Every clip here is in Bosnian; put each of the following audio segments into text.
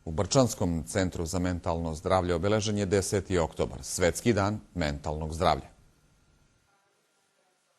U Brčanskom centru za mentalno zdravlje obeležen je 10. oktobar, Svetski dan mentalnog zdravlja.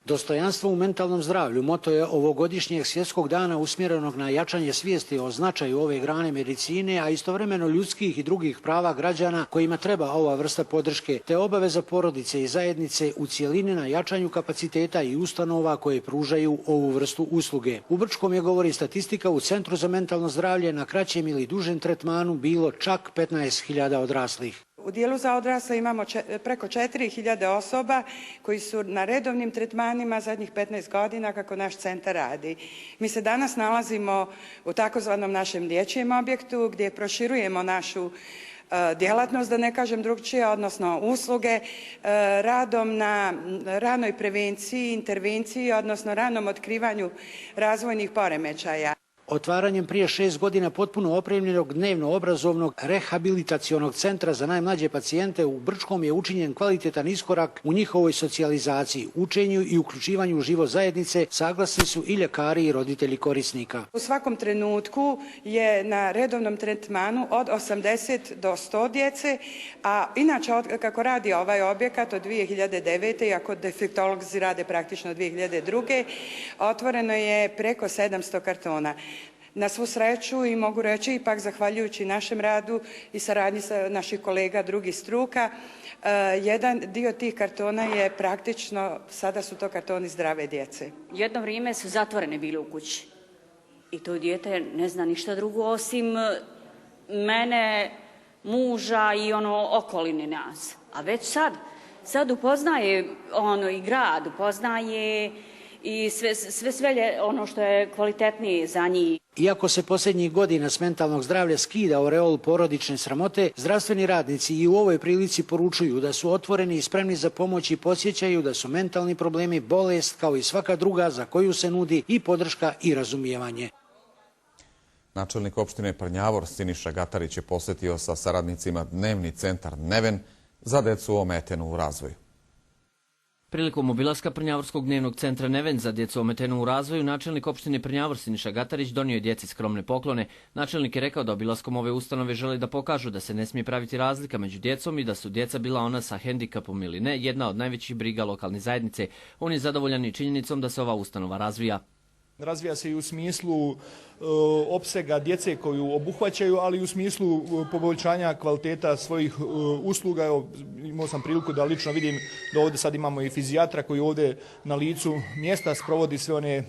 Dostojanstvo u mentalnom zdravlju moto je ovogodišnjeg svjetskog dana usmjerenog na jačanje svijesti o značaju ove grane medicine, a istovremeno ljudskih i drugih prava građana kojima treba ova vrsta podrške, te obaveza porodice i zajednice u cjelini na jačanju kapaciteta i ustanova koje pružaju ovu vrstu usluge. U Brčkom je, govori statistika, u Centru za mentalno zdravlje na kraćem ili dužem tretmanu bilo čak 15.000 odraslih. U dijelu za odrasle imamo preko 4.000 osoba koji su na redovnim tretmanima zadnjih 15 godina kako naš centar radi. Mi se danas nalazimo u takozvanom našem dječjem objektu gdje proširujemo našu djelatnost, da ne kažem drugčije, odnosno usluge, radom na ranoj prevenciji, intervenciji, odnosno ranom otkrivanju razvojnih poremećaja. Otvaranjem prije 6 godina potpuno opremljenog dnevno obrazovnog rehabilitacionog centra za najmlađe pacijente u Brčkom je učinjen kvalitetan iskorak u njihovoj socijalizaciji, učenju i uključivanju u život zajednice, saglasni su i ljekari i roditelji korisnika. U svakom trenutku je na redovnom tretmanu od 80 do 100 djece, a inače kako radi ovaj objekat od 2009. iako defektolozi rade praktično od 2002. otvoreno je preko 700 kartona. Na svu sreću i mogu reći ipak zahvaljujući našem radu i saradnji sa naših kolega drugih struka, jedan dio tih kartona je praktično, sada su to kartoni zdrave djece. Jedno vrijeme su zatvorene bile u kući i to dijete ne zna ništa drugo osim mene, muža i okoline nas. A već sad upoznaje i grad, upoznaje i sve ono što je kvalitetnije za njih. Iako se posljednjih godina s mentalnog zdravlja skida oreol porodične sramote, zdravstveni radnici i u ovoj prilici poručuju da su otvoreni i spremni za pomoć i podsjećaju da su mentalni problemi bolest kao i svaka druga za koju se nudi i podrška i razumijevanje. Načelnik opštine Prnjavor Siniša Gatarić je posjetio sa saradnicima dnevni centar Neven za djecu ometenu u razvoju. Prilikom obilaska Prnjavorskog dnevnog centra Neven za djecu ometenu u razvoju, načelnik opštine Prnjavor Siniša Gatarić donio je djeci skromne poklone. Načelnik je rekao da obilaskom ove ustanove žele da pokažu da se ne smije praviti razlika među djecom i da su djeca, bila ona sa hendikapom ili ne, jedna od najvećih briga lokalne zajednice. On je zadovoljan i činjenicom da se ova ustanova razvija. Razvija se i u smislu opsega djece koju obuhvaćaju, ali i u smislu poboljšanja kvaliteta svojih usluga. Evo, imao sam priliku da lično vidim da ovdje sad imamo i fizijatra koji ovdje na licu mjesta sprovodi sve one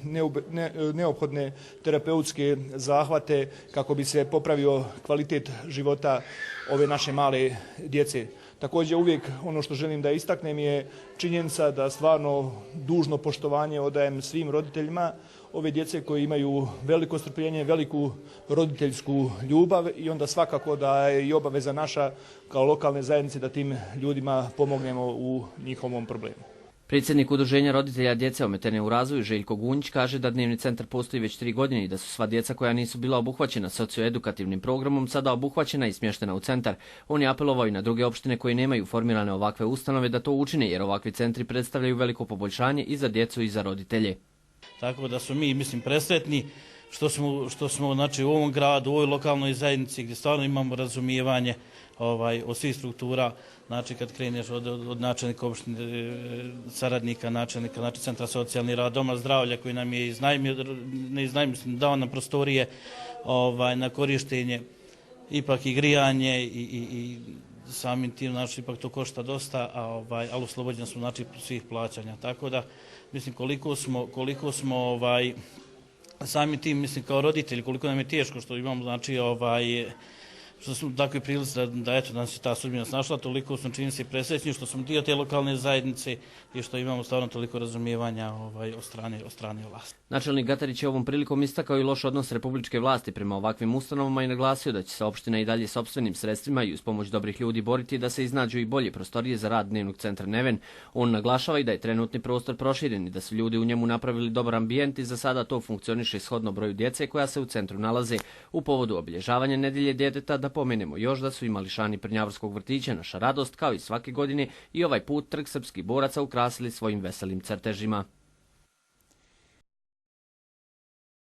neophodne terapeutske zahvate kako bi se popravio kvalitet života ove naše male djece. Također uvijek ono što želim da istaknem je činjenica da stvarno dužno poštovanje odajem svim roditeljima ove djece koji imaju veliko strpljenje, veliku roditeljsku ljubav i onda svakako da je i obaveza naša kao lokalne zajednice da tim ljudima pomognemo u njihovom problemu. Predsjednik Udruženja roditelja djece ometene u razvoju Željko Gunjić kaže da dnevni centar postoji već 3 godine i da su sva djeca koja nisu bila obuhvaćena socioedukativnim programom sada obuhvaćena i smještena u centar. On je apelovao i na druge opštine koje nemaju formirane ovakve ustanove da to učine jer ovakvi centri predstavljaju veliko poboljšanje i za djecu i za roditelje. Tako da su mi, presretni što smo znači, u ovom gradu, u ovoj lokalnoj zajednici gdje stvarno imamo razumijevanje od svih struktura, znači kad kreneš od načelnika opštine, saradnika načelnika, znači centra socijalni rad, doma zdravlja koji nam je dao nam prostorije na korištenje, ipak i grijanje i samim tim, znači ipak to košta dosta, ali oslobođeni smo znači svih plaćanja. Tako da mislim koliko smo samim tim, mislim kao roditelji, koliko nam je teško što imamo, znači što smo u takvoj prilici da eto nas je ta sudbina snašla, toliko smo čini se presrećni što smo dio te lokalne zajednice i što imamo stvarno toliko razumijevanja od strane vlasti. Načelnik Gatarić je ovom prilikom istakao i loš odnos republičke vlasti prema ovakvim ustanovama i naglasio da će se opština i dalje sopstvenim sredstvima i uz pomoć dobrih ljudi boriti da se iznađu i bolje prostorije za rad dnevnog centra Neven. On naglašava i da je trenutni prostor proširen i da su ljudi u njemu napravili dobar ambijent i za sada to funkcioniše shodno broju djece koja se u centru nalaze. U povodu obilježavanja nedjelje djeteta da pomenemo još da su i mališani Prnjavorskog vrtića Naša radost kao i svake godine i ovaj put Trg srpskih boraca ukrasili svojim veselim crtežima.